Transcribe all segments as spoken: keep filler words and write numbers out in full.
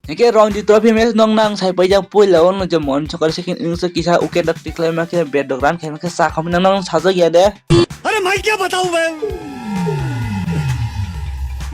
Hingke Ranji Trophy match nong nang sai paijak puila ono je Moni Shankar second innings o kisa wicket rok tiklai ma khe bedok run khai ma khe sa khamwi nang nang sajak ya de. अरे मैं क्या बताऊं मैं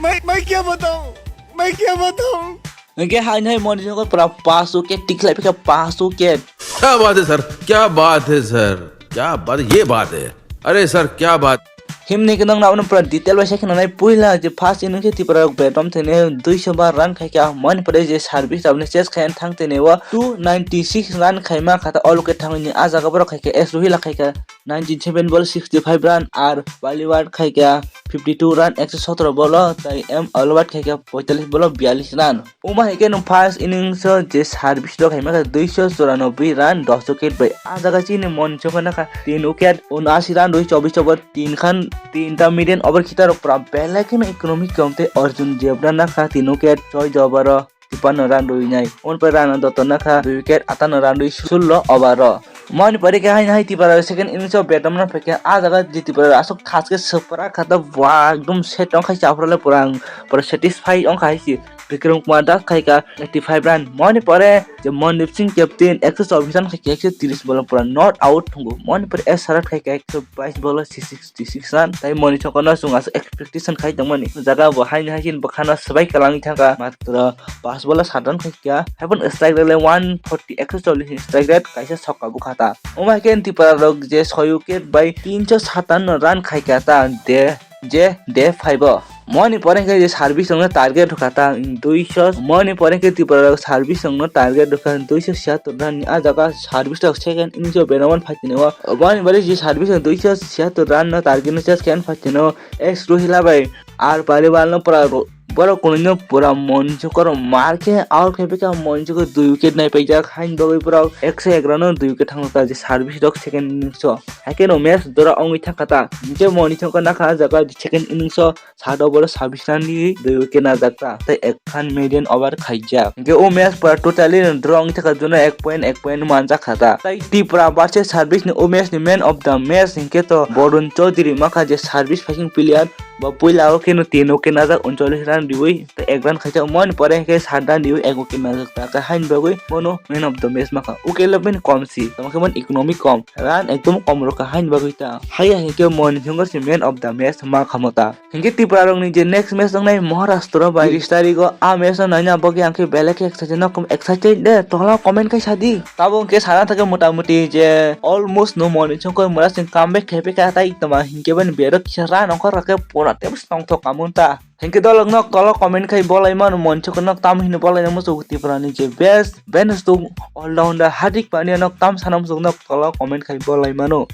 मैं मैं क्या बताऊं मैं क्या बताऊं Hingke hai hai Moni Shankar pura pass wicket tiklai pika pass wicket. क्या बात है सर, क्या बात है सर, क्या बात, ये बात है। अरे सर, क्या बात। Himni ke nong na pura detail bai sai khna nai puila je first innings khe Tripura rok betom thene duiso bar run khai kha, moni pore je service rok ni chase khai thang thene o two ninety six run khai ma kha ta all wicket thangwi ni a jaga borok khai kha S Rohila khai kha ninety seven ball sixty five run ar Paliwat khai kha fifty two run ekso sotro ball o tai M Alwat khai kha poitallis ball o biyallis run. Uma hai khe no first innings o je service rok hai ma kha duiso choranobboi run dos wicket bai. A jaga chini Moni Shankar nakha tin wicket unashi run rwi chobbish over tin khan tinta median over khita rok pura belai kheno economic kom tei Arjun Debbarma nakha tin wicket choi over o tipanno run rwi nai. Unpre Rana Dotto nakha dui wicket atanno run rwi sullo over o. Moni pore khe haino hai Tripura second innings o betom no phaikha a jaga je Tripura aswk thas khe swpra kha ta bua ekdom set wngkha chaphra le pura ang pura satisfy wngkha hai se. Bikram Kumar Das khai kha eighty five run. Moni pore je Mandeep Singh captain ekso chobbish run khai kha ekso tris ball pura not out thungo. Moni pore S Sarat khai kha ekso bais ball sixty six run. Tai Moni Shankar no chwng aswk expectation khai tongmani. Jaga bo haino hai khe bwkhano swbai kwlangwi thangkha matro pas ball sat run khai kha. Haibon strike rate le one forty ekso chollish ni strike rate kaisa sokka bukha ta. Omo hai khe Tripura rok je soi wicket bai tinso satanno run khai kha ta de je de phaibo. Moni pore khe je service rokno target rwkha ta duiso. Moni pore khe Tripura rok service rokno target rwkha duiso siyattor run ni a jaga service rok second innings o benaman phaitino. Moni pore je service rok duiso siyattor run no target no chase khe phaitino. S Rohila bai ar Paliwal no pura ro-, borok kunui no pura Moni Shankar mar khe out khai pika Moni Shankar dui wicket nai paijak hain bagwi borok ekso egra no dui wicket thangkha je service rok second innings o. Haikhe no match dora wngwi thangkha ta. Hinkhe Moni Shankar nakha ah jaga second innings o sat over o sabis run ni dui wicket najak ta. Tei ek khan median over khaijak. Hinkhe o match pura totally no draw wngwi thangkha jono ek point ek point manjak kha ta. Tei Tripura versus service ni o match ni man of the match hinkhe to Borun Chaudhary makha je service fighting player. Bo puila o kheno tin wicket najak uncholish run riwi tei ek run khaijak. Moni pore hinkhe sat run riwi ek wicket najak ta. Khe hain bagwi bono man of the match makha. Wicket le bini kom si. Tamo khe boni economic kom. Run ekdom kom rwkha hain bagwi ta. Haiya hinkhe Moni Shankar se man of the match ma khamo ta. Hinkhe Tripura rokni je next match wngnai Maharashtra bai tris tarigo a match no naina bagwi ang khe belai khe excited no excited de tola comment khai sadi. Tabuk hinkhe sana thangkhe mota moti je almost no Moni Shankar mura sing comeback khai phaikha tai tongma hinkhe bini berok kisa run ongkhor khe pura tebs tongthok kamun ta. Hinkhe dolok nok tola comment khai bolai mano Moni Shankar nok tamo hino bolai na muchuk Tripura ni je best best to all rounder Hardik Pandya nok tam sana muchuk nok tola comment khai bolai mano.